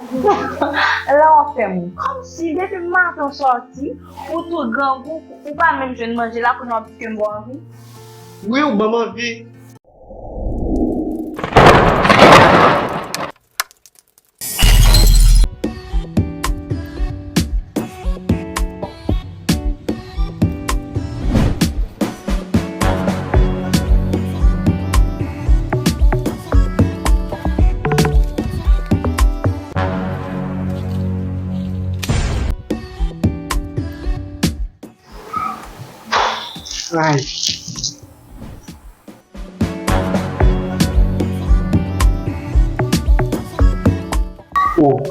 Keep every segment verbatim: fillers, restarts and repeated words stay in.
Lè w ap fè m ri. Kòmsi depi maten w sòti, ou tou grangou, ou pa menm jwenn manje la, kounye a w ap di ke m ba w anvi? Wi, ou ban m anvi. Ay. Oh.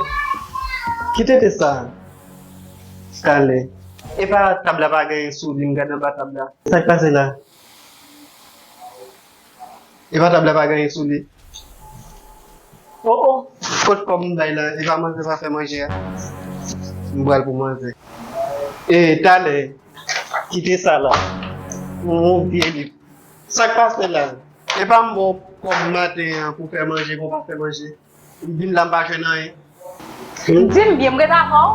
Ki tete sa? Talè. E pa tab la pa gen anyen sou li, m gade anba tab la. Sa k pase la? E pa tab la pa gen anyen sou li. Oh, oh. Kot kòb m bay la? E pa manzè pa fè manje a? M pral pou manzè. E talè. Kite sa la. Yon vye liv. Sa k pase la? E pa m ba w kòb maten an pou fè manje, pou w pa fè manje. M vin la, m pa jwenn anyen. Hmm? Di m byen, m ret avè w.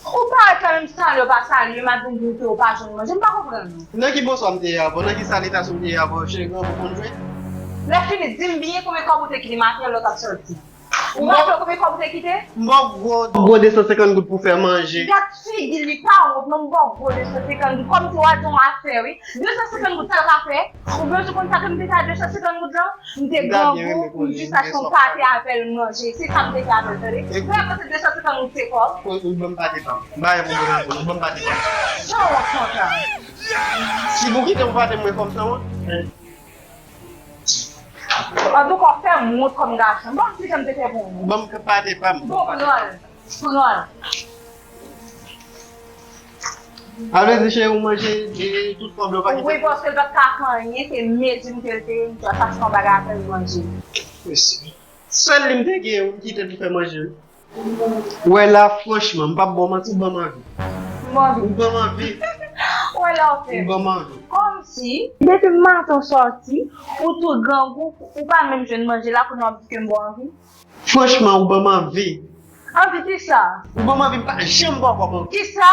Ou parèt la menm, salye w pa salye m, ap vin di m ke w pa jwenn manje, m pa konprann ou. Nan ki bonswa m te ye avè w? Nan ki salitasyon m te ye avè w? Cheri grangou konn jwe. Lè fini, di m byen konbyen kòb ou te kite maten an lè w t ap sòti. Ou raple w konbyen kòb ou te kite? M ba w gwo, gwo de san senkant goud pou fè manje. Gad figi l, li pa wont non, m ba w gwo de san senkant goud. Kòmsi w al di yon afè, wi. De san senkant goud, sa l ka fè? Ou bezwen konn sa ke m te fè a de san senkant goud lan? M te grangou, m jis achte yon pate avè l manje. Se sa m te fè avè l, tande. Ou pa panse de san senkant goud se kòb? Ou ban m pate pa m. M pa gen pwoblèm avè w, non, ban m pate pa m. San wont konsa. Si pou kite m pate mwen kòm san wont. Antouka, w fè m wont kòm gason. Bon, ki jan m te fè pou ou? Ban m pate pa m. Bon, pran l. Pran l. A vle di, cheri, ou manje, e, tout kòb la, ou pa kite. Wi, paske l pa t ka fè anyen, se mezim ke l te ye, m te achte yon bagay avè l manje. Mèsi. Sèl li m te gen, ou kite l pou fè manje. Wè la, franchman, m p ap ba w manti, ou ban m anvi. M anvi. Ou ban m anvi. Wè la, ou fè. Ou ban m anvi. Kòmsi, depi maten w sòti, ou tou grangou, ou pa menm jwenn manje la, kounye a w ap di ke m ba w anvi. Franchman, ou ban m anvi. Anvi kisa? Ou ban m anvi, m pa janm ba w kòb ankò. Kisa?